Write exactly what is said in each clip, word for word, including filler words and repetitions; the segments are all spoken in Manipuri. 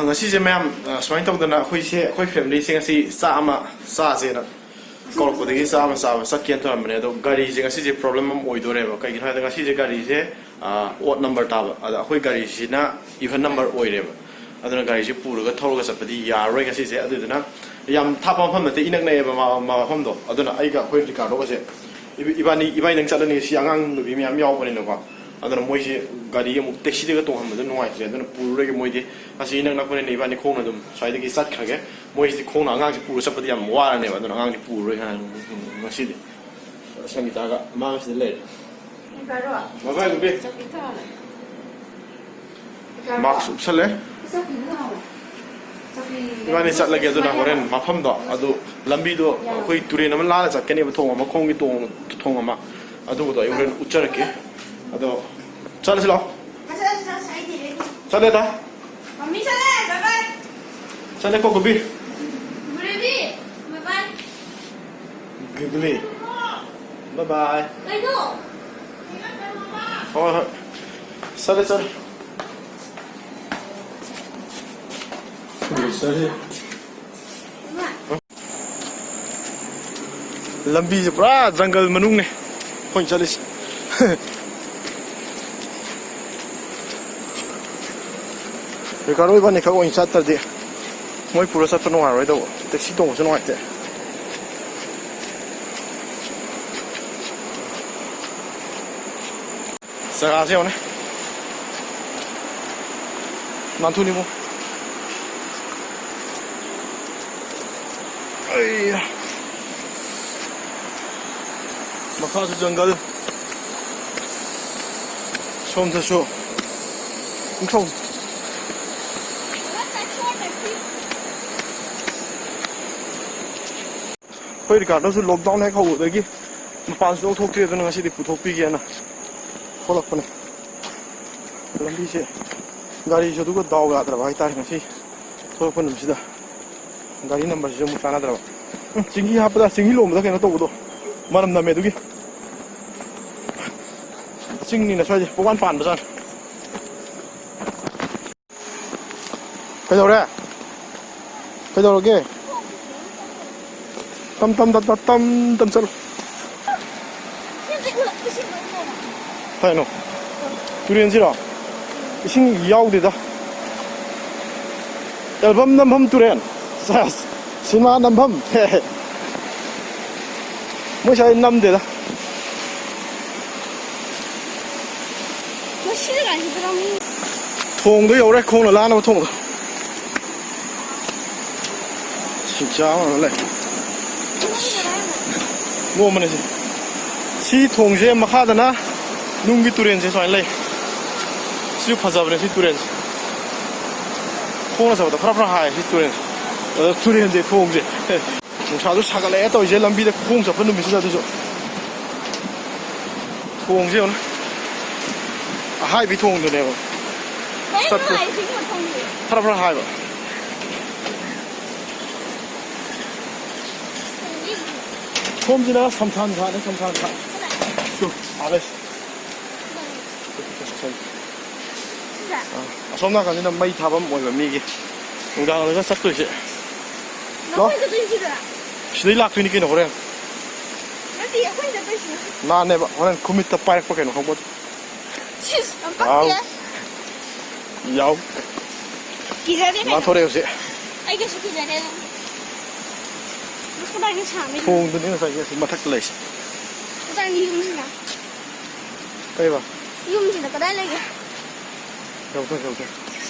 ꯉꯁꯤꯁꯦ ꯃꯌꯥꯝ, ꯑ, ꯁꯨꯃꯥꯏꯅ ꯇꯧꯗꯅ ꯑꯩꯈꯣꯏꯁꯦ, ꯑꯩꯈꯣꯏ ꯐꯦꯃꯤꯂꯤꯁꯦ ꯉꯁꯤ ꯆꯥꯛ ꯑꯃ ꯆꯥꯁꯦꯅ ꯀꯧꯔꯛꯄꯗꯒꯤ ꯆꯥꯛ ꯑꯃ ꯆꯥꯕ ꯆꯠꯀꯦꯅ ꯇꯧꯔꯝꯕꯅꯦ꯫ ꯑꯗꯣ ꯒꯥꯔꯤꯁꯦ ꯉꯁꯤꯁꯦ ꯄ꯭ꯔꯣꯕ꯭ꯂꯦꯝ ꯑꯃ ꯑꯣꯏꯗꯣꯔꯦꯕ꯫ ꯀꯩꯒꯤꯅꯣ ꯍꯥꯏꯕꯗ ꯉꯁꯤꯁꯦ ꯒꯥꯔꯤꯁꯦ, ꯑ, ꯑꯣꯗ ꯅꯝꯕꯔ ꯇꯥꯕ, ꯑꯗ ꯑꯩꯈꯣꯏ ꯒꯥꯔꯤꯁꯤꯅ ꯏꯚꯟ ꯅꯝꯕꯔ ꯑꯣꯏꯔꯦꯕ꯫ ꯑꯗꯨꯅ ꯒꯥꯔꯤꯁꯦ ꯄꯨꯔꯒ ꯊꯧꯔꯒ ꯆꯠꯄꯗꯤ ꯌꯥꯔꯔꯣꯏ ꯉꯁꯤꯁꯦ꯫ ꯑꯗꯨꯗꯨꯅ ꯌꯥꯝ ꯊꯥꯞꯄ ꯃꯐꯝ ꯅꯠꯇꯦ, ꯏꯅꯛ ꯅꯛꯑꯦꯕ ꯃꯥ-, ꯃꯐꯝꯗꯣ꯫ ꯑꯗꯨꯅ ꯑꯩꯒ ꯑꯩꯈꯣꯏ ꯔꯤꯀꯥꯔꯗꯣꯒꯁꯦ ꯏꯕ-, ꯏꯕꯥꯅꯤ, ꯏꯕꯥꯅꯤꯗꯪ ꯆꯠꯂꯅꯤ꯫ ꯁꯤ ꯑꯉꯥꯡ ꯅꯨꯄꯤ ꯃꯌꯥꯝ ꯌꯥꯎꯕꯅꯤꯅꯀꯣ꯫ ꯑꯗꯨꯅ ꯃꯣꯏꯁꯦ ꯒꯥꯔꯤ ꯑꯃꯨꯛ ꯇꯦꯛꯁꯤꯗꯒ ꯇꯣꯡꯍꯟꯕꯗꯣ ꯅꯨꯡꯉꯥꯏꯇ꯭ꯔꯦ꯫ ꯑꯗꯨꯅ ꯄꯨꯔꯔꯣꯏꯒꯦ ꯃꯣꯏꯗꯤ꯫ ꯑꯁꯤ ꯏꯅꯛ ꯅꯛꯄꯅꯤꯅ ꯏꯕꯥꯅꯤ ꯈꯣꯡꯅ ꯑꯗꯨꯝ ꯁ꯭ꯋꯥꯏꯗꯒꯤ ꯆꯠꯈ꯭ꯔꯒꯦ꯫ ꯃꯣꯏꯁꯤꯗꯤ ꯈꯣꯡꯅ ꯑꯉꯥꯡꯁꯤ ꯄꯨꯔ ꯆꯠꯄꯗꯤ ꯌꯥꯝ ꯋꯥꯔꯅꯦꯕ꯫ ꯑꯗꯨꯅ ꯑꯉꯥꯡꯁꯤ ꯄꯨꯔꯔꯣꯏ ꯉꯁꯤꯗꯤ꯫ ꯁꯪꯒꯤꯇꯥꯒ ꯃꯥꯒ ꯁꯤꯗ ꯂꯩꯔꯦ꯫ ꯕꯥꯏ ꯕꯥꯏ, ꯕꯦꯕꯤ꯫ ꯃꯥꯛꯁ ꯎꯞꯁꯜꯂꯦ꯫ ꯏꯕꯥꯅꯤ ꯆꯠꯂꯒꯦ꯫ ꯑꯗꯨꯅ ꯍꯣꯔꯦꯟ ꯃꯐꯝꯗꯣ, ꯑꯗꯨ ꯂꯝꯕꯤꯗꯣ ꯑꯩꯈꯣꯏ ꯇꯨꯔꯦꯟ ꯑꯃ ꯂꯥꯜꯂ ꯆꯠꯀꯅꯦꯕ, ꯊꯣꯡ ꯑꯃ, ꯈꯣꯡꯒꯤ ꯇꯣꯡ-, ꯊꯣꯡ ꯑꯃ, ꯑꯗꯨꯒꯗꯣ ꯑꯩ ꯍꯣꯔꯦꯟ ꯎꯠꯆꯔꯛꯀꯦ꯫ ꯑꯗꯣ ꯆꯠꯂꯁꯤ ꯂꯥꯛꯑꯣ꯫ ꯆꯠꯂꯦ ꯇꯥ꯫ ꯃꯝꯃꯤ ꯆꯠꯂꯦ, ꯕꯥꯏ ꯕꯥꯏ꯫ ꯆꯠꯂꯦꯀꯣ ꯒꯨꯕꯤ꯫ ꯒꯨꯕꯤ, ꯕꯥꯏ ꯕꯥꯏ꯫ ꯒꯨꯒꯂꯤ꯫ ꯕꯥꯏ ꯕꯥꯏ꯫ ꯀꯩꯅꯣ? ꯍꯣꯏ ꯍꯣꯏ꯫ ꯆꯠꯂꯦ ꯆꯠꯂꯦ꯫ ꯆꯠꯂꯦ꯫ ꯂꯝꯕꯤꯁꯦ ꯄꯨꯔꯥ ꯖꯪꯒꯜ ꯃꯅꯨꯡꯅꯦ ꯑꯩꯈꯣꯏꯅ ꯆꯠꯂꯤꯁꯦ꯫ ꯔꯤꯀꯥꯔꯗꯣ ꯏꯕꯥꯅꯤ ꯈꯛ ꯑꯣꯏꯅ ꯆꯠꯇ꯭ꯔꯗꯤ ꯃꯣꯏ ꯄꯨꯔ ꯆꯠꯄ ꯅꯨꯡꯉꯥꯏꯔꯣꯏꯗꯧꯕ, ꯇꯦꯛꯁꯤ ꯇꯣꯡꯕꯁꯨ ꯅꯨꯡꯉꯥꯏꯇꯦ꯫ ꯖꯒꯥꯁꯦ ꯌꯦꯡꯉꯨꯅꯦ꯫ ꯅꯥꯟꯊꯨꯅꯤꯕꯨ꯫ ꯑꯩ꯫ ꯃꯈꯥꯁꯨ ꯖꯪꯒꯜ꯫ ꯁꯣꯝꯗꯁꯨ꯫ ꯏꯪꯊꯧ꯫ ꯑꯩꯈꯣꯏ ꯔꯤꯀꯥꯔꯗꯣꯁꯨ ꯂꯣꯛꯗꯥꯎꯟ ꯍꯦꯛ ꯍꯧꯕꯗꯒꯤ ꯃꯄꯥꯟꯁꯨ ꯂꯧꯊꯣꯛꯇ꯭ꯔꯤ, ꯑꯗꯨꯅ ꯉꯁꯤꯗꯤ ꯄꯨꯊꯣꯛꯄꯤꯒꯦꯅ ꯊꯣꯛꯂꯛꯄꯅꯦ꯫ ꯂꯝꯕꯤꯁꯦ ꯒꯥꯔꯤꯁꯨ ꯑꯗꯨꯒ ꯗꯥꯎ ꯌꯥꯗ꯭ꯔꯕ ꯍꯥꯏꯇꯥꯔꯦ꯫ ꯉꯁꯤ ꯊꯣꯛꯂꯛꯄ ꯅꯨꯃꯤꯠꯁꯤꯗ ꯒꯥꯔꯤ ꯅꯝꯕꯔꯁꯤꯁꯨ ꯑꯃꯨꯛ ꯆꯥꯟꯅꯗ꯭ꯔꯕ꯫ ꯎꯝ, ꯆꯤꯡꯍꯤ ꯍꯥꯞꯄꯗ, ꯆꯤꯡꯍꯤ ꯂꯣꯝꯕꯗ ꯀꯩꯅꯣ ꯇꯧꯕꯗꯣ ꯃꯅꯝ ꯅꯝꯃꯦ꯫ ꯑꯗꯨꯒꯤ ꯆꯤꯡꯅꯤꯅ ꯁ꯭ꯋꯥꯏꯁꯦ ꯄꯨꯡꯄꯥꯟ ꯄꯥꯟꯕꯖꯥꯠꯅꯤ꯫ ꯀꯩꯗꯧꯔꯦ? ꯀꯩꯗꯧꯔꯒꯦ? ꯇꯝ ꯇꯝ ꯇꯝ ꯇꯝ ꯇꯝ ꯇꯝ ꯆꯠꯂꯨ꯫ ꯀꯩꯅꯣ? ꯇꯨꯔꯦꯟꯁꯤꯔꯣ? ꯏꯁꯤꯡ ꯌꯥꯎꯗꯦꯗ꯫ ꯑꯦꯜꯕꯝ ꯅꯝꯐꯝ ꯇꯨꯔꯦꯟ꯫ ꯁꯦꯁ꯫ ꯁꯤꯅꯦꯃꯥ ꯅꯝꯐꯝ꯫ ꯃꯣꯏ ꯁ꯭ꯋꯥꯏ ꯅꯝꯗꯦꯗ꯫ ꯃꯁꯤꯗ ꯀꯥꯏꯁꯤꯗꯔ ꯃꯤ꯫ ꯊꯣꯡꯗꯣ ꯌꯧꯔꯦ, ꯈꯣꯡꯅ ꯂꯥꯟꯅꯕ ꯊꯣꯡꯗꯣ꯫ ꯁꯤꯡꯆꯥ ꯑꯃ ꯂꯩ꯫ ꯂꯣꯝꯕꯅꯦ ꯁꯤ꯫ ꯁꯤ ꯊꯣꯡꯁꯦ ꯃꯈꯥꯗꯅ ꯅꯨꯡꯒꯤ ꯇꯨꯔꯦꯟꯁꯦ ꯁꯨꯃꯥꯏꯅ ꯂꯩ꯫ ꯁꯤꯁꯨ ꯐꯖꯕꯅꯦ ꯁꯤ ꯇꯨꯔꯦꯟꯁꯦ꯫ ꯈꯣꯡꯅ ꯆꯠꯄꯗ ꯐꯔꯥ ꯐꯔꯥ ꯍꯥꯏ ꯁꯤ ꯇꯨꯔꯦꯟꯁꯦ꯫ ꯑꯗ ꯇꯨꯔꯦꯟꯁꯦ ꯊꯣꯡꯁꯦ꯫ ꯅꯨꯡꯁꯥꯁꯨ ꯁꯥꯒꯠꯂꯛꯑꯦ ꯇꯧꯔꯤꯁꯦ ꯂꯝꯕꯤꯗ ꯈꯣꯡ ꯆꯠꯄ ꯅꯨꯃꯤꯠꯁꯤꯗ ꯑꯗꯨꯁꯨ꯫ ꯊꯣꯡꯁꯦ ꯌꯦꯡꯉꯨꯅꯦ꯫ ꯑꯍꯥꯏꯕꯤ ꯊꯣꯡꯗꯨꯅꯦꯕ꯫ ꯀꯩꯅꯣ ꯆꯠꯄ꯫ ꯍꯥꯏꯁꯤꯕꯣ ꯊꯣꯡꯁꯦ? ꯐꯔꯥ ꯐꯔꯥ ꯍꯥꯏꯕ꯫ ꯁꯣꯝꯁꯤꯅ ꯁꯝꯊꯥꯟ ꯘꯥꯠꯅꯦ, ꯁꯝꯊꯥꯟ ꯘꯥꯠ꯫ ꯇꯨ, ꯑꯥꯗ꯫ ꯁꯤꯗ? ꯑꯥ, ꯑꯁꯣꯝ ꯅꯥꯀꯟꯁꯤꯅ ꯃꯩ ꯊꯥꯐꯝ ꯑꯣꯏꯕ ꯃꯤꯒꯤ꯫ ꯅꯨꯡꯗꯥꯡꯗꯒ ꯆꯠꯇꯣꯏꯁꯦ꯫ ꯅꯈꯣꯏ ꯆꯠꯇꯣꯏꯁꯤꯗ? ꯁꯤꯗꯩ ꯂꯥꯛꯇꯣꯏꯅꯤ ꯀꯩꯅꯣ ꯍꯣꯔꯦꯟ꯫ ꯅꯠꯇꯦ, ꯑꯩꯈꯣꯏ ꯆꯠꯇꯣꯏꯁꯤꯅ꯫ ꯅꯥꯟꯅꯦꯕ, ꯍꯣꯔꯦꯟ ꯈꯨꯃꯤꯠꯇ ꯄꯥꯏꯔꯛꯄ ꯀꯩꯅꯣ ꯈꯪꯄꯣꯠꯇꯦ꯫ ꯁꯤꯁ, ꯌꯥꯝ ꯄꯛꯇꯦ꯫ ꯌꯥꯎ꯫ ꯀꯤꯖꯗꯦ ꯀꯩꯅꯣ꯫ ꯂꯥꯟꯊꯣꯔꯛꯑꯦ ꯍꯧꯖꯤꯛ꯫ ꯑꯩ ꯀꯩꯁꯨ ꯀꯤꯖꯗꯦ ꯑꯗꯨꯝ꯫ ꯀꯗꯥꯏꯗ ꯁꯥꯡꯉꯤ? ꯊꯣꯡꯗꯨꯅꯤ ꯉꯁꯥꯏꯒꯤ ꯑꯁꯤ ꯃꯊꯛꯇ ꯂꯩꯁꯦ꯫ ꯀꯗꯥꯏꯒꯤ ꯌꯨꯝꯁꯤꯅ? ꯀꯩꯕ? ꯌꯨꯝꯁꯤꯅ ꯀꯗꯥꯏ ꯂꯩꯒꯦ? ꯌꯧꯗꯣꯔꯦ, ꯌꯧꯗꯣꯔꯦ꯫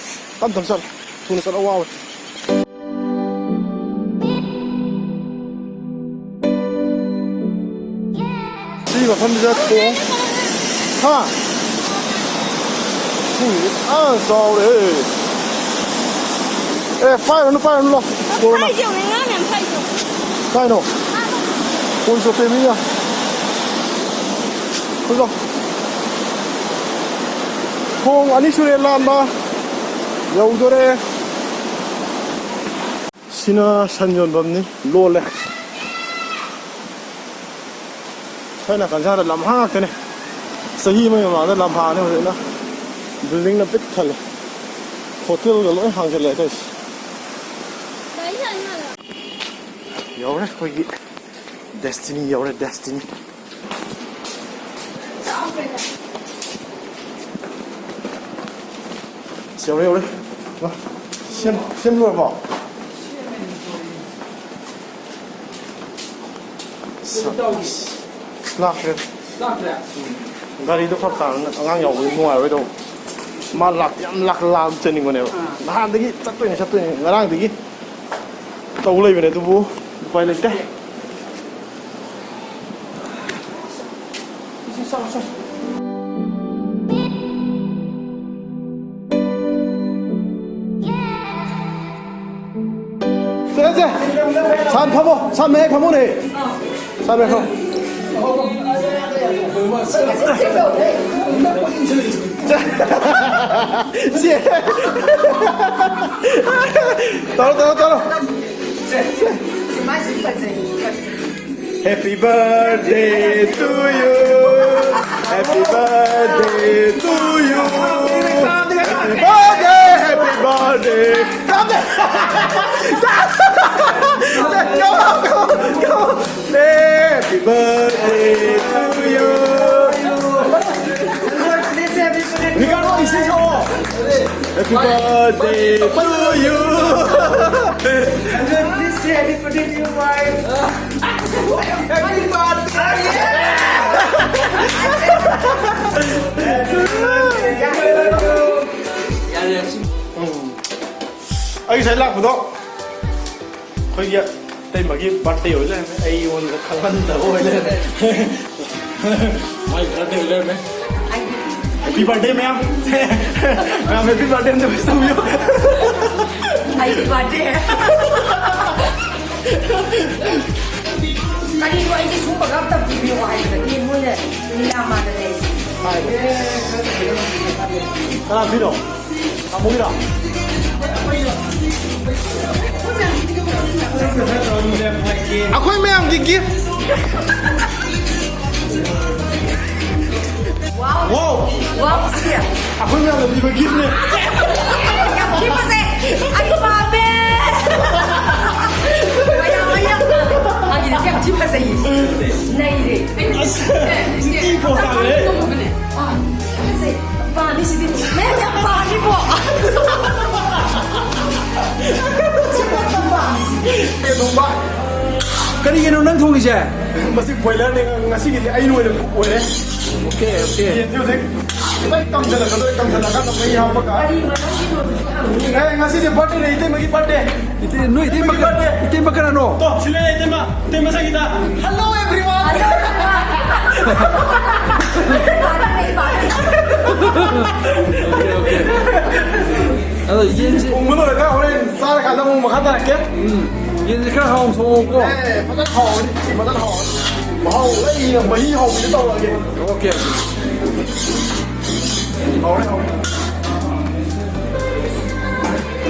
ꯇꯞ ꯇꯞ ꯆꯠꯂꯣ꯫ ꯊꯨꯅ ꯆꯠꯂꯣ, ꯋꯥꯕꯅꯤ꯫ ꯁꯤ ꯃꯐꯝꯁꯤꯗ ꯊꯣꯡ꯫ ꯍꯥ? ꯏꯁꯤꯡꯁꯤ ꯐꯖꯅ ꯆꯥꯎꯔꯦ꯫ ꯑꯦ, ꯄꯥꯏꯔꯨꯅꯨ, ꯄꯥꯏꯔꯨꯅꯨ, ꯂꯥꯎ꯫ ꯀꯣꯔꯣꯅꯥ꯫ ꯐꯥꯏꯁꯦ ꯌꯦꯡꯉꯨꯅꯦ, ꯉꯥ ꯃꯌꯥꯝ ꯐꯥꯏꯁꯦ꯫ ꯀꯥꯏꯅꯣ? ꯉꯥꯗꯣ꯫ ꯀꯣꯟ ꯆꯣꯞꯄꯦ ꯃꯤꯅ꯫ ꯈꯨꯜꯂꯣ꯫ ꯊꯣꯡ ꯑꯅꯤ ꯁꯨꯔꯦ ꯂꯥꯟꯕ꯫ ꯌꯧꯗꯣꯔꯦ꯫ ꯁꯤꯅ ꯁꯟ ꯌꯣꯟꯐꯝꯅꯤ, ꯂꯣꯜꯂꯦ꯫ ꯁ꯭ꯋꯥꯏ ꯅꯥꯀꯟꯁꯦ ꯍꯥꯟꯅ ꯂꯝꯍꯥꯡ ꯉꯥꯛꯇꯅꯦ꯫ ꯆꯍꯤ ꯑꯃꯒꯤ ꯃꯃꯥꯡꯗ ꯂꯝꯍꯥꯡꯅꯦ, ꯍꯧꯖꯤꯛꯅ buildingꯅ ꯄꯤꯛ ꯊꯜꯂꯦ꯫ ꯍꯣꯇꯦꯜꯒ ꯂꯣꯏ ꯍꯥꯡꯖꯜꯂꯛꯑꯦ ꯇꯧꯔꯤꯁꯦ꯫ ꯌꯧꯔꯦ ꯑꯩꯈꯣꯏꯒꯤ ꯗꯦꯁꯇꯤꯅꯤ, ꯌꯧꯔꯦ ꯗꯦꯁꯇꯤꯅꯤ꯫ ꯌꯧꯔꯦ, ꯌꯧꯔꯦ꯫ ꯁꯦꯝ ꯁꯦꯝ ꯂꯣꯏꯔꯕꯣ? ꯂꯥꯛꯇ꯭ꯔꯦ꯫ ꯂꯥꯛꯇ꯭ꯔꯦ? ꯒꯥꯔꯤꯗꯣ ꯐꯔꯛ ꯇꯥꯔꯅ ꯑꯉꯥꯡ ꯌꯥꯎꯕꯗꯤ ꯅꯨꯡꯉꯥꯏꯔꯣꯏꯗꯧꯕ꯫ ꯃꯥ ꯂꯥꯛꯇꯤ ꯌꯥꯝ ꯂꯥꯛ ꯂꯥꯛ ꯆꯠꯅꯤꯡꯕꯅꯦꯕ꯫ ꯑꯥ꯫ ꯅꯍꯥꯟꯗꯒꯤ ꯆꯠꯇꯣꯏꯅꯦ ꯆꯠꯇꯣꯏꯅꯦ ꯉꯔꯥꯡꯗꯒꯤ ꯇꯧ ꯂꯩꯕꯅꯦ, ꯑꯗꯨꯕꯨ ꯎꯄꯥꯏ ꯂꯩꯇꯦ꯫ ꯁꯦ, ꯁꯦ꯫ ꯁꯥꯟ ꯐꯝꯃꯣ꯫ ꯁꯥꯟ ꯃꯌꯥꯏ ꯐꯝꯃꯣꯅꯦ꯫ ꯁꯥꯟ ꯃꯌꯥꯏ ꯐꯝꯃꯣ꯫ ꯁꯦ꯫ ꯇꯧꯔꯣ, ꯇꯧꯔꯣ, ꯇꯧꯔꯣ꯫ Happy birthday to you. Happy birthday to you. Happy birthday, happy birthday. Come on, come on, come on. Happy birthday to you. We got all these things all. Happy birthday to you. And then this happy birthday to your wife. Happy birthday. ꯑꯩ ꯉꯁꯥꯏ ꯂꯥꯛꯄꯗꯣ ꯑꯩꯈꯣꯏꯒꯤ ꯑꯇꯩꯃꯒꯤ ꯕꯥꯔꯗꯦ ꯑꯣꯏ ꯂꯩꯔꯝꯃꯦ꯫ ꯑꯩꯉꯣꯟꯗ ꯈꯪꯍꯟꯗꯕ ꯑꯣꯏ ꯂꯩꯔꯝꯃꯦ꯫ ꯃꯥꯏ ꯕꯥꯔꯗꯦ ꯑꯣꯏ ꯂꯩꯔꯝꯃꯦ꯫ ꯍꯦꯄꯤ ꯕꯥꯔꯗꯦ ꯃꯌꯥꯝ꯫ ꯃꯌꯥꯝ ꯍꯦꯄꯤ ꯕꯥꯔꯗꯦ ꯑꯝꯇ ꯋꯤꯁ ꯇꯧꯕꯤꯌꯨ꯫ ꯑꯩꯒꯤ ꯕꯥꯔꯗꯦ꯫ ꯀꯔꯤꯅꯣ ꯑꯩꯒꯤ ꯁꯨꯝꯕꯒ ꯑꯝꯇ ꯄꯤꯕꯤꯌꯨ ꯍꯥꯏꯕꯗꯤ ꯃꯣꯏꯅ ꯂꯤꯂꯥ ꯃꯥꯟꯅ ꯂꯩ꯫ ꯀꯅꯥ ꯄꯤꯅꯣ? ꯇꯥꯃꯣꯒꯤꯔꯣ? ꯑꯩꯈꯣꯏ ꯃꯌꯥꯝꯒꯤ ꯒꯤꯐ꯫ ꯋꯥꯎ꯫ ꯋꯥꯎ꯫ ꯋꯥꯎ, ꯁꯤ꯫ ꯑꯩꯈꯣꯏ ꯃꯌꯥꯝꯅ ꯄꯤꯕ ꯒꯤꯐꯅꯦ꯫ ꯊꯤ ꯐꯖꯩ! ꯑꯩ ꯄꯥꯝꯃꯦ! ꯃꯌꯥꯝ ꯑꯩ ꯌꯥꯝ ꯄꯥꯝꯃꯦ꯫ ꯃꯥꯒꯤꯗꯤ ꯌꯥꯝ ꯊꯤ ꯐꯖꯩ꯫ ꯅꯩꯔꯦ꯫ ꯑꯁ, ꯁꯤꯗꯤ ꯄꯣꯁ ꯇꯥꯔꯦ꯫ ꯑꯥ, ꯐꯖꯩ꯫ ꯄꯥꯝꯃꯤ ꯁꯤꯗꯤ꯫ ꯃꯌꯥꯝ ꯌꯥꯝ ꯄꯥꯝꯃꯤꯀꯣ꯫ ꯁꯤ ꯄꯣꯠ ꯌꯥꯝ ꯄꯥꯝꯃꯤ ꯁꯤꯗꯤ꯫ ꯀꯩꯅꯣꯝꯕ꯫ ꯀꯔꯤꯒꯤꯅꯣ ꯅꯪ ꯊꯣꯡꯉꯤꯁꯦ? ꯃꯁꯤ ꯕꯣꯏꯂꯔꯅꯦ, ꯉꯁꯤꯒꯤꯗꯤ ꯑꯩꯅ ꯑꯣꯏꯅ ꯀꯨꯛ ꯑꯣꯏꯔꯦ꯫ Okay, okay. ꯌꯦꯟꯁꯦ ꯍꯧꯖꯤꯛ ꯈꯤꯇꯪ ꯀꯪꯁꯤꯜꯂꯛꯀꯗꯧꯔꯦ, ꯀꯪꯁꯤꯜꯂꯛꯑꯀꯥꯟꯗ ꯃꯍꯤ ꯍꯥꯞꯄꯒ꯫ ꯑꯦ, ꯉꯁꯤꯗꯤ ꯕꯥꯔꯗꯦꯅꯦ, ꯏꯇꯩꯃꯒꯤ ꯕꯥꯔꯗꯦ꯫ ꯏꯇꯩ-, ꯅꯣꯏ ꯏꯇꯩꯃ ꯀ-, ꯕꯥꯔꯗꯦ꯫ ꯏꯇꯩꯃ ꯀꯅꯥꯅꯣ? ꯇꯣ, ꯁꯤ ꯂꯩꯔꯦ, ꯏꯇꯩꯃ, ꯏꯇꯩꯃ ꯁꯪꯒꯤꯇꯥ꯫ Hello everyone! ꯑꯗꯣ ꯌꯦꯟꯁꯦ ꯊꯣꯡꯕ ꯂꯣꯏꯔꯒ ꯍꯣꯔꯦꯟ ꯆꯥꯔꯀꯥꯟꯗ ꯑꯃꯨꯛ ꯃꯈꯥ ꯇꯥꯔꯛꯀꯦ꯫ ꯎꯝ, ꯌꯦꯟꯁꯦ ꯈꯔ ꯍꯥꯎꯅ ꯊꯣꯡꯉꯣꯀꯣ꯫ ꯑꯦ, ꯐꯖꯅ ꯍꯥꯎꯔꯅꯤ, ꯐꯖꯅ ꯍꯥꯎꯔꯅꯤ꯫ ꯃꯍꯥꯎ ꯂꯩꯅ ꯃꯍꯤ ꯍꯥꯎꯕꯤꯗ ꯇꯧꯔꯒꯦ꯫ ꯑꯣꯀꯦ꯫ ꯍꯥꯎꯔꯦ, ꯍꯥꯎꯔꯦ꯫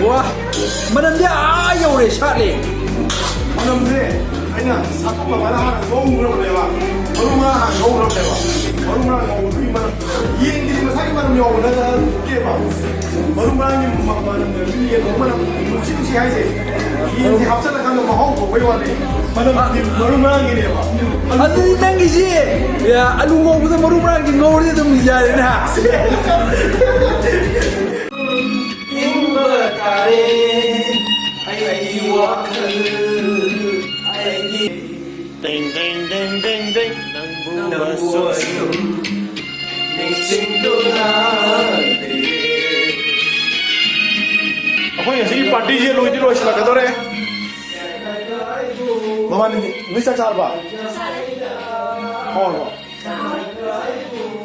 ꯋꯥ, ꯃꯅꯝꯗꯤ ꯑꯥ ꯌꯧꯔꯦ, ꯁꯥꯠꯂꯦ꯫ ꯃꯅꯝꯁꯦ ꯑꯩꯅ ꯁꯥꯊꯣꯛꯅꯕ ꯍꯥꯟꯅ ꯉꯧꯈ꯭ꯔꯕꯅꯦꯕ꯫ ꯃꯔꯨ ꯃꯔꯥꯡ ꯍꯥꯟꯅ ꯉꯧꯈ꯭ꯔꯕꯅꯦꯕ꯫ ꯃꯔꯨ ꯃꯔꯥꯡ ꯉꯧꯕꯗꯨꯒꯤ ꯃꯅꯝ, ꯌꯦꯟꯒꯤꯗꯤ ꯃꯁꯥꯒꯤ ꯃꯅꯝ ꯌꯥꯎꯕ ꯅꯠꯇꯦꯕ꯫ ꯃꯔꯨ ꯃꯔꯥꯡꯒꯤ ꯃ-, ꯃꯅꯝ, ꯌꯦꯟ ꯊꯣꯡꯕ ꯃꯅꯝ ꯅꯨꯡꯁꯤ ꯅꯨꯡꯁꯤ ꯍꯥꯏꯁꯦ꯫ ꯌꯦꯟꯁꯦ ꯍꯥꯞꯆꯤꯜꯂꯀꯥꯟꯗ ꯃꯍꯥꯎ ꯊꯣꯛꯄꯩ ꯋꯥꯅꯤ꯫ ꯃꯅꯝꯗꯤ ꯃꯔꯨ ꯃꯔꯥꯡꯒꯤꯅꯦꯕ꯫ ꯑꯗꯨꯗꯤ ꯅꯪꯒꯤꯁꯤ, ꯌꯥ, ꯑꯂꯨ ꯉꯧꯕꯗ ꯃꯔꯨ ꯃꯔꯥꯡꯒꯤ ꯉꯧꯔꯗꯤ ꯑꯗꯨꯝ ꯌꯥꯔꯦꯅꯦ, ꯍꯥ? ꯍꯤꯡꯕ ꯇꯥꯔꯦ ꯑꯩꯒꯤ ꯋꯥꯈꯜ, ꯑꯩꯒꯤ ꯇꯦꯡ ꯇꯦꯡ ꯇꯦꯡ ꯇꯦꯡ ꯇꯦꯡ, ꯅꯪꯕꯨ ꯑꯁꯨꯝ ꯅꯤꯡꯁꯤꯡꯗꯨꯅ ꯂꯩꯔꯦ꯫ ꯑꯩꯈꯣꯏ ꯉꯁꯤꯒꯤ ꯄꯥꯔꯇꯤꯁꯦ ꯂꯣꯏꯗꯤ ꯂꯣꯏꯁꯤꯜꯂꯛꯀꯗꯧꯔꯦ꯫ ꯃꯃꯥꯅꯤꯗꯤ ꯅꯣꯏ ꯆꯥꯛ ꯆꯥꯔꯕ? ꯍꯥꯎꯔꯕꯣ?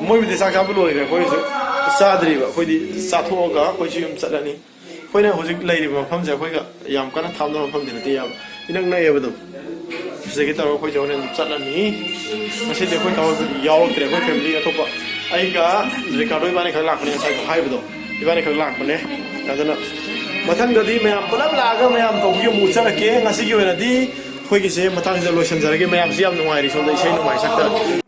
ꯃꯣꯏꯕꯨꯗꯤ ꯆꯥꯛ ꯆꯥꯕ ꯂꯣꯏꯈ꯭ꯔꯦ, ꯑꯩꯈꯣꯏꯁꯨ ꯆꯥꯗ꯭ꯔꯤꯕ꯫ ꯑꯩꯈꯣꯏꯗꯤ ꯆꯥꯊꯣꯛꯑꯒ ꯑꯩꯈꯣꯏꯁꯨ ꯌꯨꯝ ꯆꯠꯂꯅꯤ꯫ ꯑꯩꯈꯣꯏꯅ ꯍꯧꯖꯤꯛ ꯂꯩꯔꯤꯕ ꯃꯐꯝꯁꯦ ꯑꯩꯈꯣꯏꯒ ꯌꯥꯝ ꯀꯟꯅ ꯊꯥꯞꯅꯕ ꯃꯐꯝꯗꯤ ꯅꯠꯇꯦ, ꯌꯥꯝ ꯏꯅꯛ ꯅꯛꯑꯦꯕ ꯑꯗꯨꯝ꯫ ꯁꯤꯗꯒꯤ ꯇꯧꯔꯒ ꯑꯩꯈꯣꯏꯁꯦ ꯍꯣꯔꯦꯟ ꯑꯗꯨꯝ ꯆꯠꯂꯅꯤ꯫ ꯉꯁꯤꯗꯤ ꯑꯩꯈꯣꯏ ꯊꯕꯛ ꯌꯥꯎꯔꯛꯇ꯭ꯔꯦ, ꯑꯩꯈꯣꯏ ꯐꯦꯃꯤꯂꯤ ꯑꯇꯣꯞꯄ ꯑꯩꯒ ꯔꯤꯀꯥꯔꯗꯣ ꯏꯕꯥꯅꯤ ꯈꯛ ꯂꯥꯛꯄꯅꯦ, ꯉꯁꯥꯏ ꯍꯥꯏꯕꯗꯣ ꯏꯕꯥꯅꯤ ꯈꯛ ꯂꯥꯛꯄꯅꯦ꯫ ꯑꯗꯨꯅ ꯃꯊꯪꯗꯗꯤ ꯃꯌꯥꯝ ꯄꯨꯂꯞ ꯂꯥꯛꯑꯒ ꯃꯌꯥꯝ ꯇꯧꯕꯒꯤ ꯑꯃꯨꯛ ꯎꯠꯆꯔꯛꯀꯦ꯫ ꯉꯁꯤꯒꯤ ꯑꯣꯏꯅꯗꯤ ꯑꯩꯈꯣꯏꯒꯤꯁꯦ ꯃꯇꯥꯡꯁꯤꯗ ꯂꯣꯏꯁꯤꯟꯖꯔꯒꯦ꯫ ꯃꯌꯥꯝꯁꯤ ꯌꯥꯝ ꯅꯨꯡꯉꯥꯏꯔꯤ, ꯁꯣꯝꯗ ꯏꯁꯩ ꯅꯨꯡꯉꯥꯏ ꯁꯛꯇꯅ꯫